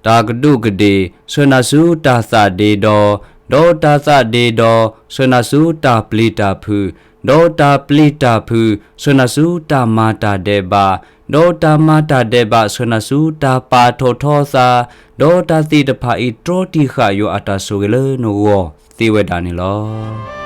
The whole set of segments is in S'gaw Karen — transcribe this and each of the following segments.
တၢ်ကဒူးကဒ့ၣ် ဆှၢနၤဆူတၢ်သးဒ့ဒီ, ဒီးတၢ်သးဒ့ဒီ ဆှၢနၤဆူတၢ်ပျံၤတၢ်ဖုး, ဒီးတၢ်ပျံၤတၢ်ဖုး ဆှၢနၤဆူတၢ်မၤတၢ်ဒဲးဘး, ဒီးတၢ်မၤတၢ်ဒဲးဘး ဆှၢနၤဆူတၢ်ပာ်ထီၣ်ထီသး, ဒီးတၢ်သ့ၣ်တဖၣ်အံၤ တြီတံာ်ဃာ်ယွၤအတၢ်ဆိၣ်ဂ့ၤလၢနဂီၢ်သ့ဝဲဒၣ်န့ၣ်လီၤ.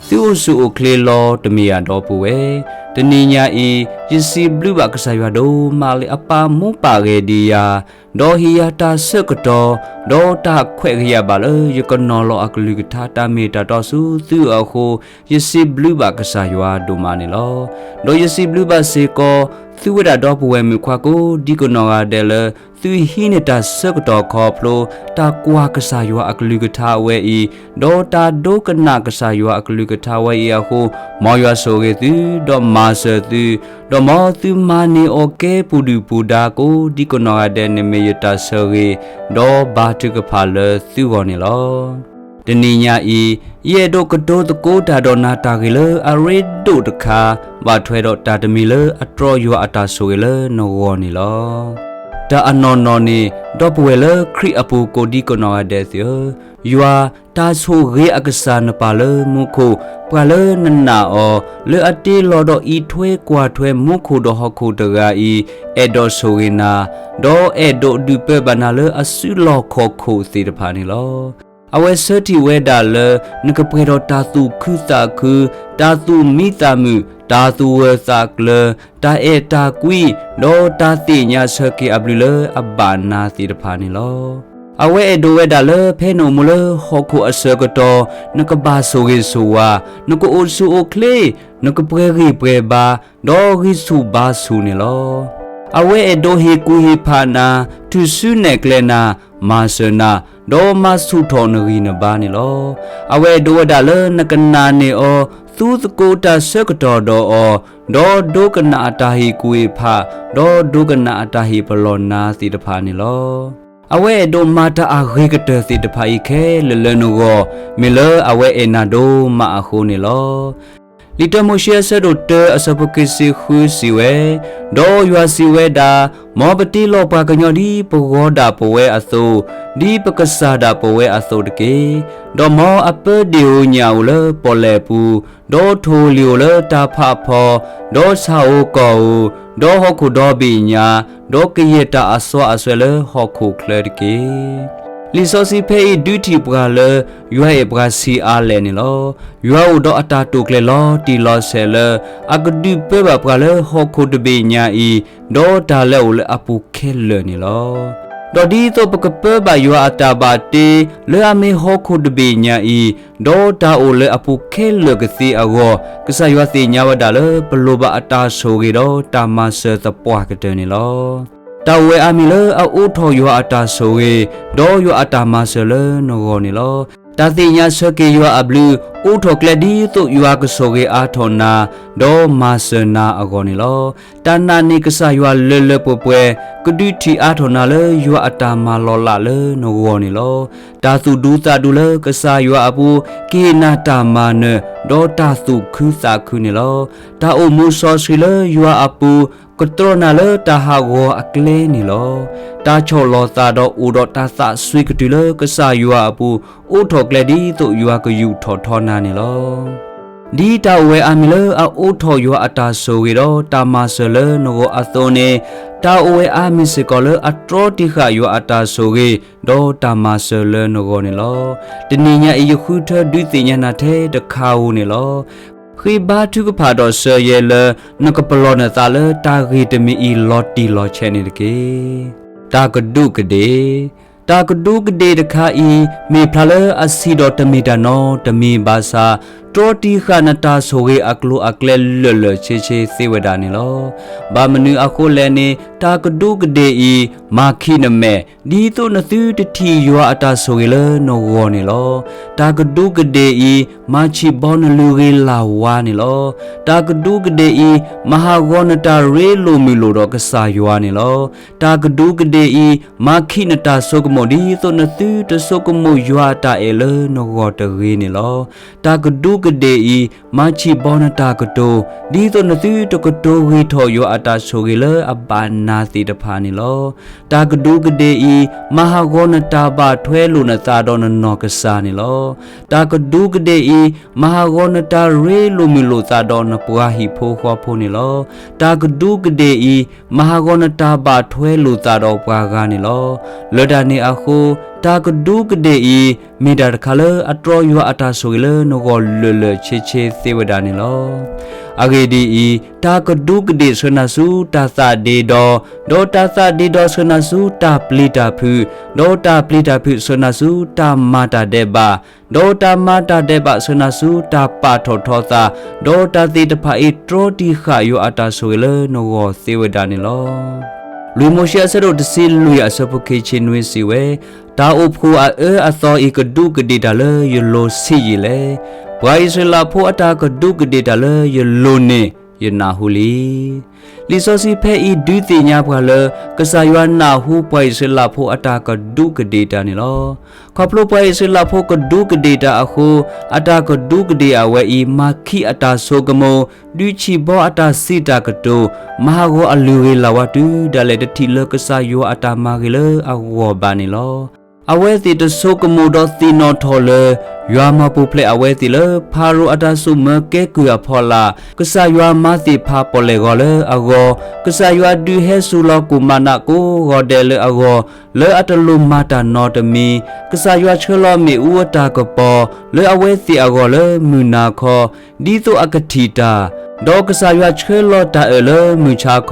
သုအိၣ်ဆူၣ်အိၣ်ချ့လီၤ တမ့ၢ်ယၤဒီပုၢ်ဝဲၢ်. တနံၤညါအံၤ ယစံးဘျုးဘၣ်ကစၢ်ယွၤဒိၣ်မးလၢအပာ်မူပာ်ဂဲၤဒံးယၤ, ဒီးဟ့ၣ်ယၤတၢ်ဆၢကတီၢ်, ဒီးတၢ်ခွဲးဃာ်ယၤဘၣ်လၢ ယကနီၤလီၤအကလုၢ်ကထါတၢ်မ့ၢ်တၢ်တီဆူသုအဃိ, ယစံးဘျုးဘၣ်ကစၢ်ယွၤဒိၣ်မးန့ၣ်လီၤ. ဒီးယစံးဘျုးဘၣ်စ့ၢ်ကီး သုဝဲဒၣ်ဒီပုၢ်ဝဲၢ်မုၣ်ခွါကိးဒံကနီၢ်ဂၤဒဲးလၢ သုဟံးန့ၢ်တၢ်ဆၢကတီၢ်ခီဖျိ တၢ်ကွၢ်ကစၢ်ယွၤအကလုၢ်ကထါဝဲအံၤ, ဒီးတၢ်ဒိကနၣ်ကစၢ်ယွၤအကလုၢ်ကထါဝဲအံၤအဃိ, မ်ယွၤဆိၣ်ဂ့ၤသု, ဒီးမၤစၢၤသု, ဒီးမ်သုမၤန့ၢ်အီၤကဲပူၤဒုၣ်ပူၤဒါကိးဒံကနီၢ်ဂၤဒဲးန့ၣ် မ့ၢ်ယတၢ်ဆၢဂ့ၤ, ဒီးဘါထုကဖၣ်လၢသုဂီၢ်န့ၣ်လီၤ. တနံၤညါအံၤ, ယအဲၣ်ဒိးကတိၤသကိးတၢ်ဒီးနၤတၢ်ဂ့ၢ်လၢအရ့ဒိၣ်တခါ, ဘၣ်ထွဲဒီးတၢ်တမံၤလၢအတြီယွၤအတၢ်ဆိၣ်ဂ့ၤလၢနဂီၢ်န့ၣ်လီၤ. တၢ်အနီၢ်နီၢ်န့ၣ်, ဒီပုၢ်ဝဲၢ်လၢခရံာ်အပူၤကိးဒံကနီၢ်ဂၤဒဲးသ့ၣ်ဧၢ, ယွၤ, တၢ်ဆိၣ်ဂ့ၤအကစၢ်နပၢ်လၢမူခိၣ်, ပှၤလၢနနာ်အီၤ, လၢအတ့လီၤဒီးအံးထွဲကွၢ်ထွဲမူခိၣ်ဒီးဟီၣ်ခိၣ်တဂၤအံၤ, အဲၣ်ဒိးဆိၣ်ဂ့ၤနၤ, ဒီးအဲၣ်ဒိးဒုးပၢဘၣ်နၤလၢအစုလီၢ်ခီၣ်ခိၣ်သ့ၣ်တဖၣ်န့ၣ်လီၤ. အဝဲဆၢထံၣ်ဝဲဒၣ်လၢ နကပှဲၤဒီးတၢ်သူၣ်ခုသးခု, တၢ်သူၣ်မံသးမုာ်, တၢ်သူၣ်ဂၢၢ်သးကျၢၤ, တၢ်အဲၣ်တၢ်ကွံ, ဒီးတၢ်သ့ၣ်ညါဆၢက့ၤအဘျုးလၢအဘၣ်နၤသ့ၣ်တဖၣ်န့ၣ်လီၤ. အဝဲအဲၣ်ဒိးဝဲဒၣ်လၢဖဲနအိၣ်မူလၢဟီၣ်ခိၣ်အဆၢကတီၢ်, နကဘၣ်ဆိၣ်ဂ့ၤဆိၣ်ဝါ, နကအိၣ်ဆူၣ်အိၣ်ချ့, နကပှဲၤဂံၢ်ပှဲၤဘါ, ဒီးဂံၢ်ဆူၣ်ဘါဆူၣ်န့ၣ်လီၤ. အဝဲအဲၣ်ဒိးဟ့ၣ်ကူၣ်ဟ့ၣ်ဖးနၤ, ထုးစုနဲၣ်ကျဲနၤ, မၤစၢၤနၤ, ဒီးမၤဆူၣ်ထီၣ်နဂံၢ်နဘါန့ၣ်လီၤ. အဝဲအဲၣ်ဒိးဝဲဒၣ်လၢနကနာ်န့ၢ်အီၤ, သူသကိးတၢ်ဆၢကတီၢ်ဒီးအီၤ, ဒီးဒိကနၣ်အတၢ်ဟ့ၣ်ကူၣ်ဟ့ၣ်ဖး, ဒီးဒိကနၣ်အတၢ်ဟ့ၣ်ပလီၢ်နၤသ့ၣ်တဖၣ်န့ၣ်လီၤ. အဝဲအဲၣ်ဒိးမၤတၢ်အဂ့ၤကတၢၢ်သ့ၣ်တဖၣ်အံၤခဲလၢာ်လၢနဂီၢ်, မ့ၢ်လၢအဝဲအဲၣ်နၤဒိၣ်မးအဃိန့ၣ်လီၤ. လံာ်တၢမိၤၡ့အဆၢဒိၣ်တၢအဆၢဖိခံဆံဃုစံးဝဲ, ဒီးယွၤစံးဝဲဒၣ်, မ်ပတ့လီၤပှၤကညီဒ်ပဂီၤဒၣ်ပဝဲအသိး, ဒ်ပကစၢ်ဒၣ်ပဝဲအသိးတက့ၢ်. ဒီးမ်အပၢဒ့ၣ်ဧိၤညၣ်ဧိၤလၢပီၣ်လဲၣ်ပူၤ, ဒီးထိၣ်ဧိၤလံၤဧိၤလၢတၢ်ဖးဖီ, ဒီးဆၣ်ဧိၤကီၢ်ဧိၤ, ဒီးဟီၣ်ခိၣ်ဒီဘ့ၣ်ညါ, ဒီးကယဲၢ်တၢ်အစီအဆှံလၢဟီၣ်ခိၣ်ချၢတက့ၢ်. လံာ်စီဆှံဖဲအံၤဒုးထံၣ်ပှၤလၢ ယွၤအဲၣ်ပှၤဆံးအါလဲၣ်န့ၣ်လီၤ. ယွၤအိၣ်ဒီးအတၢ်တိာ်ကျဲၤလီၤတံၢ်လီၤဆဲးလၢ အကဒုးပၢဘၣ်ပှၤလၢဟီၣ်ခိၣ်တဘ့ၣ်ညါအံၤ, ဒီးတၢ်လၢအအိၣ်လၢအပူၤခဲလၢာ်န့ၣ်လီၤ. ဒီးဒ်သိးပကပၢဘၣ်ယွၤအတၢ်ဘၣ်တ့ လၢအမ့ၢ်ဟီၣ်ခိၣ်တဘ့ၣ်ညါအံၤ, ဒီးတၢ်အိၣ်လၢအပူၤခဲလၢာ်ကသ့အဂီၢ်, ကစၢ်ယွၤသ့ၣ်ညါဝဲဒၣ်လၢ ပလိၣ်ဘၣ်အတၢ်ဆိၣ်ဂ့ၤဒီးတၢ်မၤစၢၤသပှၢ်ကတၢၢ်န့ၣ်လီၤ. တၢ်အိၣ်ဝဲအါမံၤလၢအအိးထီၣ်ယွၤအတၢ်ဆိၣ်ဂ့ၤ, ဒီးယွၤအတၢ်မၤစၢၤလၢနဂီၢ်န့ၣ်လီၤ. တၢ်သ့ၣ်ညါဆၢက့ၤယွၤအဘျုး အိးထီၣ်ကျဲဒ်သိးယွၤကဆိၣ်ဂ့ၤအါထီၣ်နၤ, ဒီးမၤစၢၤနၤအဂီၢ်န့ၣ်လီၤ. တၢ်နာ်န့ၢ်ကစၢ်ယွၤလၢလၢပှဲၤပှဲၤ ကဒုးထံၣ်အါထီၣ်နၤလၢယွၤအတၢ်မၤလီၤလးလၢနဂီၢ်န့ၣ်လီၤ. တၢ်သူၣ်ဒူသးဒူလၢကစၢ်ယွၤအပူၤ ကဟ့ၣ်နၤတၢ်မၤနၢၤ ဒီးတၢ်သူၣ်ခုသးခုန့ၣ်လီၤ. တၢ်အိၣ်မူစီဆှံလၢယွၤအပူၤ ကတြီနၤလၢတၢ်ဟးဂီၤအကျဲန့ၣ်လီၤ. တၢ်ဆီၣ်လီၤသးဒီးအိၣ်ဒီးတၢ်သးစွံကတုၤလၢကစၢ်ယွၤအပူၤ အိးထီၣ်ကျဲဒ်သိးယွၤကယူာ်ထီၣ်ထီနၤန့ၣ်လီၤ. ဒ်တၢ်အိၣ်ဝဲအါမံၤလၢအအိးထီၣ်ယွၤအတၢ်ဆိၣ်ဂ့ၤဒီးတၢ်မၤစၢၤလၢနဂီၢ်အသိးန့ၣ်, တၢ်အိၣ်ဝဲအါမံၤစ့ၢ်ကီးလၢအတြီတံာ်ဃာ်ယွၤအတၢ်ဆိၣ်ဂ့ၤ ဒီးတၢ်မၤစၢၤလၢနဂီၢ်န့ၣ်လီၤ. တနံၤညါအံၤယဃုထၢဒုးသ့ၣ်ညါနၤထဲတခါဧိၤန့ၣ်လီၤ. ဃ့ဘါထုကဖၣ်ဒီးစၢၤယဲလၢ နကပလီၢ်နသးလၢတၢ်ဂ့ၢ်တမံၤအံၤလီၤတံၢ်လီၤဆဲးန့ၣ်တက့ၢ်. တၢ်ကဒူးကဒ့ၣ်, တၢ်ကဒူးကဒ့ၣ်တခါအံၤ မ့ၢ်ဖျါလၢအဆံးဒီးတမ့ၢ်တၢ်နီတမံၤဘၣ်ဆၣ်, တြီတံာ်ဃာ်နတၢ်ဆိၣ်ဂ့ၤအကျိၤအကျဲလၢာ်လၢာ်ဆ့ဆ့သ့ဝဲဒၣ်န့ၣ်လီၤ. ဘၣ်မနုၤအဃိလဲၣ်န့ၣ်, တၢ်ကဒူးကဒ့ၣ်အံၤ မၤခံးနမဲာ် ဒ်သိးနသုတထံၣ်ယွၤအတၢ်ဆိၣ်ဂ့ၤလၢနဂီၢ်န့ၣ်လီၤ. တၢ်ကဒူးကဒ့ၣ်အံၤ မၤဆံးဘီနလုၢ်ဂ့ၤလၢ်ဝါန့ၣ်လီၤ. တၢ်ကဒူးကဒ့ၣ်အံၤ မၤဟးဂီၤနတၢ်ရ့လိာ်မုာ်လိာ်ဒီးကစၢ်ယွၤန့ၣ်လီၤ. တၢ်ကဒူးကဒ့ၣ်အံၤ မၤခံးနတၢ်ဆိကမိၣ်ဒ်သိးနသုတဆိကမိၣ်ယွၤအတၢ်အဲၣ်လၢနဂီၢ်တဂ့ၤန့ၣ်လီၤ. တၢ်ကဒူး တၢ်ကဒူးကဒ့ၣ်အံၤ မၤဆံၣ်ဘီနတၢ်ကတိၤ, ဒ်သိးနသုတကတိၤဂ့ၤထီၣ်ယွၤအတၢ်ဆိၣ်ဂ့ၤလၢအဘၣ်နၤသ့ၣ်တဖၣ်န့ၣ်လီၤ. တၢ်ကဒူးကဒ့ၣ်အံၤ မၤဟးဂီၤနတၢ်ဘၣ်ထွဲလိာ်နသးဒီးနနီၢ်ကစၢ်န့ၣ်လီၤ. တၢ်ကဒူးကဒ့ၣ်အံၤ မၤဟးဂီၤနတၢ်ရ့လိာ်မုာ်လိာ်သးဒီးနပှၤဟံၣ်ဖိဃီဖိန့ၣ်လီၤ. တၢ်ကဒူးကဒ့ၣ်အံၤ မၤဟးဂီၤနတၢ်ဘၣ်ထွဲလိာ်သးဒီးပှၤဂၤန့ၣ်လီၤ. လၢတၢ်န့ၣ်အဃိ တၢ်ကဒူးကဒ့ၣ်အံၤ မ့ၢ်တၢ်တခါလၢအတြီယွၤအတၢ်ဆိၣ်ဂ့ၤလၢနဂီၢ်လၢာ်လၢာ်ဆ့ဆ့သ့ဝဲဒၣ်န့ၣ်လီၤ. အဂ့ၢ်ဒ်အံၤ, တၢ်ကဒူးကဒ့ၣ်ဆှၢနၤဆူတၢ်သးဒ့ဒီ, ဒီးတၢ်သးဒ့ဒီဆှၢနၤဆူတၢ်ပျံၤတၢ်ဖုး, ဒီးတၢ်ပျံၤတၢ်ဖုးဆှၢနၤဆူတၢ်မၤတၢ်ဒဲးဘး, ဒီးတၢ်မၤတၢ်ဒဲးဘးဆှၢနၤဆူတၢ်ပာ်ထီၣ်ထီသး, ဒီးတၢ်သ့ၣ်တဖၣ်အံၤ တြီတံာ်ဃာ်ယွၤအတၢ်ဆိၣ်ဂ့ၤလၢနဂီၢ်သ့ဝဲဒၣ်န့ၣ်လီၤ. လွံၢ်မိၤၡ့အဆၢဒိၣ်တဆံလွံၢ်အဆၢဖိခံဆံနွံစံးဝဲ, တၢ်အိၣ်ဖှိၣ်အအၢအသီအံၤ ကဒူးကဒ့ၣ်တၢ်လၢယလိၤဆံးယံာ်လဲၣ်. ပှၤအံၣ်စရ့လးဖိအတၢ်ကဒူးကဒ့ၣ်တၢ်လၢယလိၤန့ၣ် ယနၢ်ဟူလံ. လံာ်စီဆှံဖဲအံၤဒုးသ့ၣ်ညါပှၤလၢ ကစၢ်ယွၤနၢ်ဟူပှၤအံၣ်စရ့လးဖိအတၢ်ကဒူးကဒ့ၣ်တၢ်န့ၣ်လီၤ. ခီဖျိပှၤအံၣ်စရ့လးဖိကဒူးကဒ့ၣ်တၢ်အဃိ, အတၢ်ကဒူးကဒ့ၣ်အဝဲအံၤ မၤခံးအတၢ်ဆိကမိၣ်, ဒုးဆံၣ်ဘီအတၢ်စံးတၢ်ကတိၤ, မၤဟးဂီၤအလုၢ်ဂ့ၤလၢ်ဝါတုၤဒၣ်လဲာ် တထံၣ်လၢကစၢ်ယွၤအတၢ်မၤဂ့ၤလၢအဂီၢ်ဘၣ်န့ၣ်လီၤ. အဝဲသ့ၣ်တဆိကမိၣ်ဒီးသ့ၣ်နီၣ်ထီၣ်လၢ ယွၤမၤပူၤဖျဲးအဝဲသ့ၣ်လၢ ဖၤရိၤအတၢ်စိာ်မၢကဲကုၢ်အဖီလာ်, ကစၢ်ယွၤမၤသ့ၣ်ဖးပီၣ်လဲၣ်ဂီၤလၢအဂီၢ်, ကစၢ်ယွၤဒုးဟဲစိာ်လီၤကိၣ်မးနးကိးဂီၤဒဲးလၢအဂီၢ်, လၢအတလိၣ်မၤတၢ်နီတမံၤ, ကစၢ်ယွၤဆှၢလီၤမ့ၣ်အူအတၢ်ကပီၤ လၢအဝဲသ့ၣ်အဂီၢ်လၢမုၢ်နၤခီ ဒ်သိးအကထံၣ်တၢ်, ဒီးကစၢ်ယွၤဆှၢလီၤတၢ်အၢၣ်လၢမုၢ်ဆါခ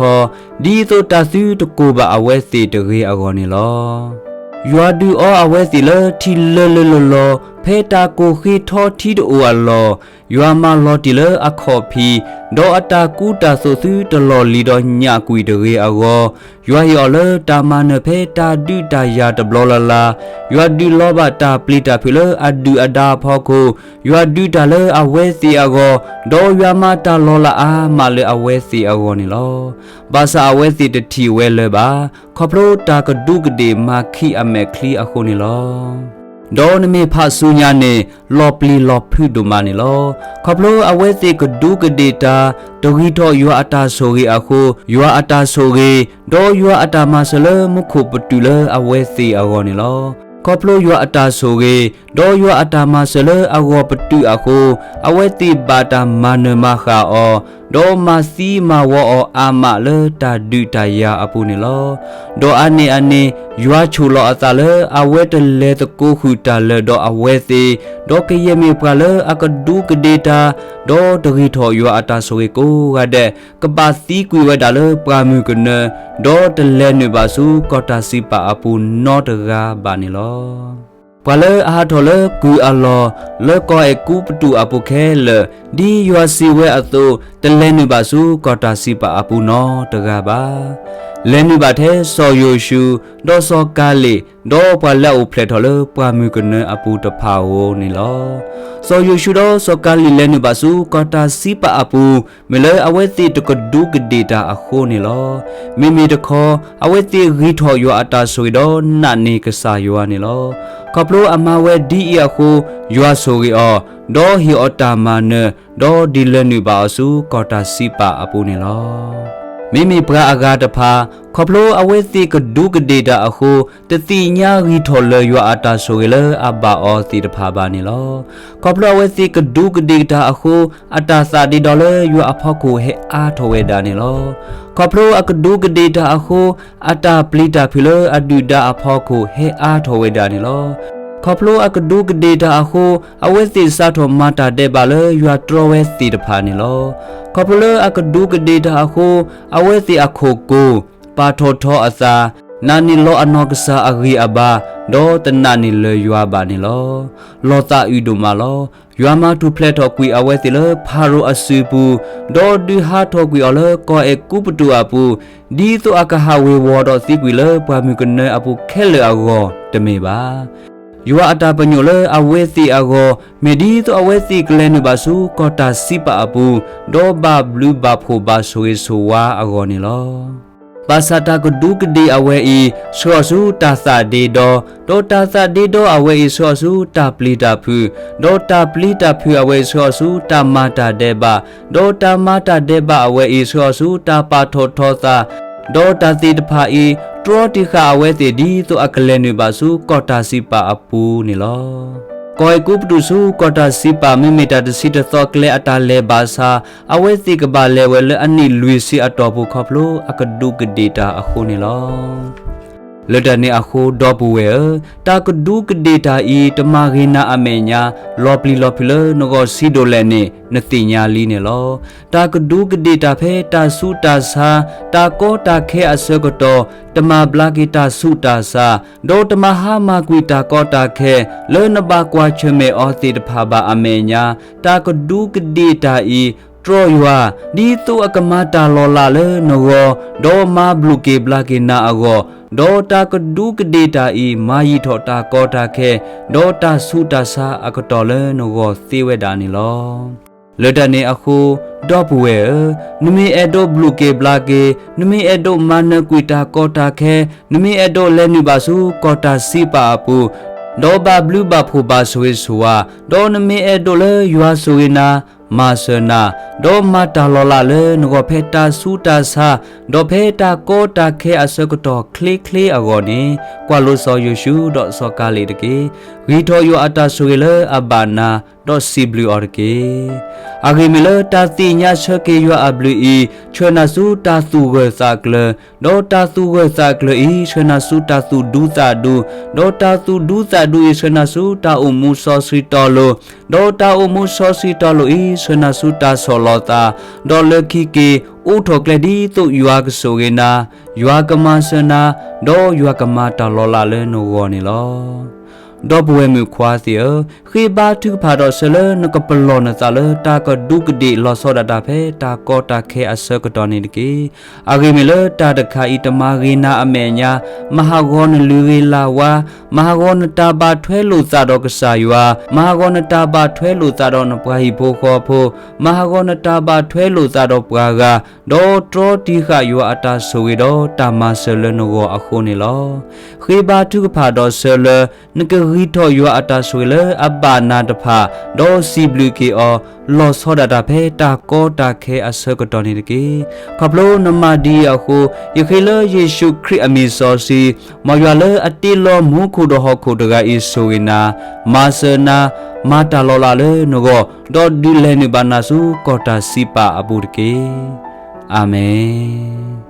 ီ, ဒ်သိးတၢ်သုတကိၢ်ဘၣ်အဝဲသ့ၣ်တဂ့ၤအဂီၢ်န့ၣ်လီၤ. ယွၤဒုးအီအဝဲသ့ၣ်လၢထံလၢလၢလီၤလီၤ, ဖဲတၢ်ကိၢ်ဃ့ထီထံတအိၣ်အလီၢ်, ယွၤမၤလီၤတံၢ်လၢအခီၣ်ဖံး, ဒီးအတၢ်ကူတၢ်သိးသုတလီၢ်လံၤဒီးညၣ်ကွံာ်တဂ့ၤအဂီၢ်, ယွၤဟ့ၣ်အီၤလၢတၢ်မၤနၢၤဖဲတၢ်ဒုးတၢ်ယၤတဘျီလၢ်လၢ်, ယွၤဒုးလီၤဘၣ်တၢ်ပျံၤတၢ်ဖုးလၢအဒုၣ်အဒါအဖီခိၣ်, ယွၤဒုးတၢ်လၢအဝဲသ့ၣ်အဂီၢ်, ဒီးယွၤမၤတၢ်လီၤလးအါမးလၢအဝဲသ့ၣ်အဂီၢ်န့ၣ်လီၤ. ဘၣ်ဆၣ်အဝဲသ့ၣ်တထံၣ်ဝဲလၢၤဘၣ်, ခီဖျိတၢ်ကဒူးကဒ့ၣ်မၤခံးအမဲာ်ချံအဃိန့ၣ်လီၤ. ဒီးနမ့ၢ်ဖးဆူညါန့ၣ် လီၤပျံၤလီၤဖုးဒိၣ်မးန့ၣ်လီၤ. ခီဖျိအဝဲသ့ၣ်ကဒူးကဒ့ၣ်တၢ်, တဂံၢ်ထီၣ်ယွၤအတၢ်ဆိၣ်ဂ့ၤအဃိ, ယွၤအတၢ်ဆိၣ်ဂ့ၤ, ဒီးယွၤအတၢ်မၤစၢၤလၢမူခိၣ်ပတုာ်လၢအဝဲသ့ၣ်အဂီၢ်န့ၣ်လီၤ. ခီဖျိယွၤအတၢ်ဆိၣ်ဂ့ၤ, ဒီးယွၤအတၢ်မၤစၢၤလၢအဂီၢ်ပတုာ်အဃိ, အဝဲသ့ၣ်ဘၣ်တၢ်မၤနၢၤမၤဃၣ်အီၤ, ဒီးမၤသံမၤဝီအီၤအါမးလၢတၢ်ဒုးတၢ်ယၤအပူၤန့ၣ်လီၤ. ဒီးအါန့ၢ်အန့ၣ်, ယွၤဆိၣ်လီၤအသးလၢအဝဲတလဲၤသကိးဃုာ်တၢ်လၢာ်ဒီးအဝဲသ့ၣ်, ဒီးကယဲၢ်မ့ၢ်ပှၤလၢအကဒူးကဒ့ၣ်တၢ်, ဒီးတဂံၢ်ထီၣ်ယွၤအတၢ်ဆိၣ်ဂ့ၤကိးဂၤဒဲး, ကဘၣ်သံကွံာ်ဝဲဒၣ်လၢပှၢ်မုၢ်ကနၢ, ဒီးတလဲၤနုာ်ဘၣ်ဆူကီၢ်တၢ်စံးပာ်အပူၤနီတဂၤဘၣ်န့ၣ်လီၤ. ပှၤလၢအဟးထီၣ်လၢကုၢ်အလီၢ်, လၢကီၢ်အဲၤကူပတူးအပူၤခဲလၢာ်, ဒ်ယွၤစံးဝဲအသိး, တလဲၤနုာ်ဘၣ်ဆူကီၢ်တၢ်စံးပာ်အပူၤနီတဂၤဘၣ်. လဲၤနုာ်ဘၣ်ထဲစီၤယိၤၡူ, ဒီးစီၤကၤလံၣ်, ဒီးပှၤလၢအအိၣ်ဖျဲၣ်ထီၣ်လၢပှၢ်မုၢ်ကနၢအပူၤတဖၣ်ဧိၤန့ၣ်လီၤ. စီၤယိၤၡူဒီးစီၤကၤလံၣ်လဲၤနုာ်ဘၣ်ဆူကီၢ်တၢ်စံးပာ်အပူၤ, မ့ၢ်လၢအဝဲသ့ၣ်တကဒူးကဒ့ၣ်တၢ်အဃိန့ၣ်လီၤ. မ့မ့ၢ်တခီ, အဝဲသ့ၣ်ဂံၢ်ထီၣ်ယွၤအတၢ်ဆိၣ်ဂ့ၤဒီးနာ်န့ၢ်ကစၢ်ယွၤန့ၣ်လီၤ. ခီဖျိအမၤဝဲဒ်အံၤအဃိ, ယွၤဆိၣ်ဂ့ၤအီၤ, ဒီးဟ့ၣ်အီၤတၢ်မၤနၢၤ, ဒီးဒုးလဲၤနုာ်ဘၣ်အီၤဆူကီၢ်တၢ်စံးပာ်အပူၤန့ၣ်လီၤ. မ့မ့ၢ်ပှၤအဂၤတဖၣ်, ခီဖျိအဝဲသ့ၣ်ကဒူးကဒ့ၣ်တၢ်အဃိ, တသ့ၣ်ညါဂံၢ်ထီၣ်လၢာ်ယွၤအတၢ်ဆိၣ်ဂ့ၤလၢအဘၣ်အီၤသ့ၣ်တဖၣ်ဘၣ်န့ၣ်လီၤ. ခီဖျိအဝဲသ့ၣ်ကဒူးကဒ့ၣ်တၢ်အဃိ, အတၢ်သးဒ့ဒီလၢယွၤအဖီခိၣ်ဟဲအါထီၣ်ဝဲဒၣ်န့ၣ်လီၤ. ခီဖျိအကဒူးကဒ့ၣ်တၢ်အဃိ, အတၢ်ပျံၤတၢ်ဖုးလၢအဒုၣ်ဒါအဖီခိၣ်ဟဲအါထီၣ်ဝဲဒၣ်န့ၣ်လီၤ. ခီဖျိအကဒူးကဒ့ၣ်တၢ်အဃိ, အဝဲသ့ၣ်စးထီၣ်မၤတၢ်ဒဲးဘးလၢယွၤတြီဝဲသ့ၣ်တဖၣ်န့ၣ်လီၤ. ခီဖျိလၢအကဒူးကဒ့ၣ်တၢ်အဃိ, အဝဲသ့ၣ်အခိၣ်ကိၢ်, ပာ်ထီၣ်ထီအသး, နာ်န့ၢ်လီၤအနီၢ်ကစၢ်အဂံၢ်အဘါ, ဒီးတနာ်န့ၢ်လၢာ်ယွၤဘၣ်န့ၣ်လီၤ. လီၤသးအုးဒိၣ်မးလီၤ. ယွၤမၤထူၣ်ဖျဲးထီၣ်ကွံာ်အဝဲသ့ၣ်လၢဖၤရိၤအစုပူၤ, ဒီးဒုးဟးထီၣ်ကွံာ်အီၤလၢကီၢ်အဲၤကူပတူးအပူၤ, ဒ်သိးအကဟးဝ့ၤဝီၤဒီးသံကွံာ်လၢပှၢ်မုၢ်ကနၢအပူၤခဲလၢာ်အဂီၢ်တမ့ၢ်ဘၣ်. ယွၤအတၢ်ပညိၣ်လၢအဝဲသ့ၣ်အဂီၢ်, မ့ၢ်ဒ်သိးအဝဲသ့ၣ်ကလဲၤနုာ်ဘၣ်ဆူကီၢ်တၢ်စံးပာ်အပူၤ, ဒီးဘၣ်ဘျုးဘၣ်ဖှိၣ်ဘၣ်ဆိၣ်ဂ့ၤဆိၣ်ဝါအဂီၢ်န့ၣ်လီၤ. ဘၣ်ဆၣ်တၢ်ကဒူကဒ့ၣ်အဝဲအံၤ ဆှၢအီၤဆူတၢ်သးဒ့ဒီ, ဒီးတၢ်သးဒ့ဒီအဝဲအံၤ ဆှၢအီၤဆူတၢ်ပျံၤတၢ်ဖုး, ဒီးတၢ်ပျံၤတၢ်ဖုးအဝဲအံၤ ဆှၢအီၤဆူတၢ်မၤတၢ်ဒဲးဘး, ဒီးတၢ်မၤတၢ်ဒဲးဘးအဝဲအံၤ ဆှၢအီၤဆူတၢ်ပာ်ထီၣ်ထီသး, ဒီးတၢ်သ့ၣ်တဖၣ်အံၤ တြီတံာ်ဃာ်အဝဲသ့ၣ် ဒ်သိးအကလဲၤနုာ်ဘၣ်ဆူကီၢ်တၢ်စံးပာ်အပူၤန့ၣ်လီၤ. ကီၢ်အဲၤကူပတူးဆူကီၢ်တၢ်စံးပာ် မ့မ့ၢ်တၢ်တဆံတသီကျဲအတၢ်လဲၤဘၣ်ဆၣ်, အဝဲသ့ၣ်ကဘၣ်လဲၤဝဲလၢအနံၣ်လွံၢ်ဆံအတီၢ်ပူၤ ခီဖျိအကဒူကဒ့ၣ်တၢ်အဃိန့ၣ်လီၤ. လၢတၢ်န့ၣ်အဃိ ဒီပုၢ်ဝဲၢ်ဧၢ, တၢ်ကဒူကဒ့ၣ်တၢ်အံၤ တမၤဂ့ၤနၤအမဲာ်ညါ လီၤပျံၤလီၤဖုးလၢနဂီၢ် ဆံးဒိၣ်လဲၣ်န့ၣ် နသ့ၣ်ညါလံန့ၣ်လီၤ. တၢ်ကဒူကဒ့ၣ်တၢ်ဖဲတၢ်ဆူးတၢ်ဆါ, တၢ်ကီတၢ်ခဲအဆၢကတီၢ် တမၤဘျါက့ၤတၢ်ဆူးတၢ်ဆါ, ဒီးတမၤဟါမၢ်ကွံာ်တၢ်ကီတၢ်ခဲ လၢနဘၣ်ကွၢ်ဆၢၣ်မဲာ်အီၤသ့ၣ်တဖၣ်ဘၣ်အမဲာ်ညါ, တၢ်ကဒူကဒ့ၣ်တၢ်အံၤ တြီယွၤ ဒ်သိးအကမၤတၢ်လီၤလးလၢနဂီၢ်, ဒီးမၤဘျုးက့ၤဘျါက့ၤနၤအဂီၢ်, ဒီးတၢ်ကဒူကဒ့ၣ်တၢ်အံၤ မၤယံာ်ထီၣ်တၢ်ကီတၢ်ခဲ ဒီးတၢ်ဆူးတၢ်ဆါအကတီၢ်လၢနဂီၢ်သ့ဝဲဒၣ်န့ၣ်လီၤ. လၢတၢ်န့ၣ်အဃိ ဒီပုၢ်ဝဲၢ်ဧၢ, နမ့ၢ်အဲၣ်ဒိးဘျုးက့ၤဘျါက့ၤ, နမ့ၢ်အဲၣ်ဒိးမၤနၢၤကွံာ်တၢ်ကီတၢ်ခဲ, နမ့ၢ်အဲၣ်ဒိးလဲၤနုာ်ဘၣ်ဆူကီၢ်တၢ်စံးပာ်အပူၤ, ဒီးဘၣ်ဘျုးဘၣ်ဖှိၣ်ဘၣ်ဆိၣ်ဂ့ၤဆိၣ်ဝါ, ဒီးနမ့ၢ်အဲၣ်ဒိးလၢယွၤဆိၣ်ဂ့ၤနၤ, မၤစၢၤနၤ, ဒီးမၤတၢ်လီၤလးလၢနဂီၢ်ဖဲတၢ်ဆူးတၢ်ဆါ, ဒီးဖဲတၢ်ကီတၢ်ခဲအဆၢကတီၢ်ချ့ချ့အဂီၢ်န့ၣ်, ကွၢ်လိစီၤယိၤၡူဒီးစီၤကၤလံးတက့ၢ်. ဂံၢ်ထီၣ်ယွၤအတၢ်ဆိၣ်ဂ့ၤလၢအဘၣ်နၤ, ဒီးစံးဘျုးအီၤတက့ၢ်. အဂ့ၢ်မ့ၢ်လၢတၢ်သ့ၣ်ညါဆၢက့ၤယွၤအဘျုးအံၤ ဆှၢနၤဆူတၢ်သူၣ်ဂၢၢ်သးကျၢၤ, ဒီးတၢ်သူၣ်ဂၢၢ်သးကျၢၤအံၤ ဆှၢနၤဆူတၢ်သူၣ်ဒူသးဒူ, ဒီးတၢ်သူၣ်ဒူသးဒူအံၤ ဆှၢနၤဆူတၢ်အိၣ်မူစီဆှံတီလိၤ, ဒီးတၢ်အိၣ်မူစီဆှံတီလိၤအံၤ ဆှၢနၤဆူတၢ်ဆီၣ်လီၤသး, ဒီးလၢခံက့ၤ အိးထီၣ်ကျဲဒ်သိးယွၤကဆိၣ်ဂ့ၤနၤ, ယွၤကမၤစၢၤနၤ, ဒီးယွၤကမၤတၢ်လီၤလးလၢနဂီၢ်န့ၣ်လီၤ. ဒီပုၢ်ဝဲၢ်မုၣ်ခွါသ့ၣ်ဧၢ, ဃ့ဘါထုကဖၣ်ဒီးဆၢလၢနကပလီၢ်နသးလၢတၢ်ကဒူကဒ့ၣ်လီၤဆီဒၣ်တၢ်ဖဲတၢ်ကီတၢ်ခဲအဆၢကတီၢ်န့ၣ်တက့ၢ်. အဂ့ၢ်မ့ၢ်လၢတၢ်တခါအံၤတမၤဂ့ၤနၤအမဲာ်ညါ, မၤဟးဂီၤနလုၢ်ဂ့ၤလၢ်ဝါ, မၤဟးဂီၤနတၢ်ဘၣ်ထွဲလိာ်သးဒီးကစၢ်ယွၤ, မၤဟးဂီၤနတၢ်ဘၣ်ထွဲလိာ်သးဒီးနပှၤဟံၣ်ဖိဃီဖိ, မၤဟးဂီၤနတၢ်ဘၣ်ထွဲလိာ်သးဒီးပှၤဂၤ, ဒီးတြီတံာ်ဃာ်ယွၤအတၢ်ဆိၣ်ဂ့ၤဒီးတၢ်မၤစၢၤလၢနဂီၢ်အဃိန့ၣ်လီၤ. ဃ့ဘါထုကဖၣ်ဒီးဆၢလၢ နကဂံၢ်ထီၣ်ယွၤအတၢ်ဆိၣ်ဂ့ၤလၢအဘၣ်နၤတဖၣ်, ဒီးစံးဘျုးက့ၤအီၤ လီၤဆီဒၣ်တၢ်ဖဲတၢ်ကီတၢ်ခဲအဆၢကတီၢ်န့ၣ်တက့ၢ်. ခီဖျိနမၤဒ်အံၤအဃိ, ယဃ့လၢယ့ၣ်ၡူးခရံာ်အမံၤစီဆှံ, မ်ယွၤလၢအတ့လီၤမူခိၣ်ဒီးဟီၣ်ခိၣ်တဂၤအံၤဆိၣ်ဂ့ၤနၤ, မၤစၢၤနၤ, မၤတၢ်လီၤလးလၢနဂီၢ်, ဒီးဒုးလဲၤနုာ်ဘၣ်နၤဆူကီၢ်တၢ်စံးပာ်အပူၤတက့ၢ်. အၤမ့ၣ်.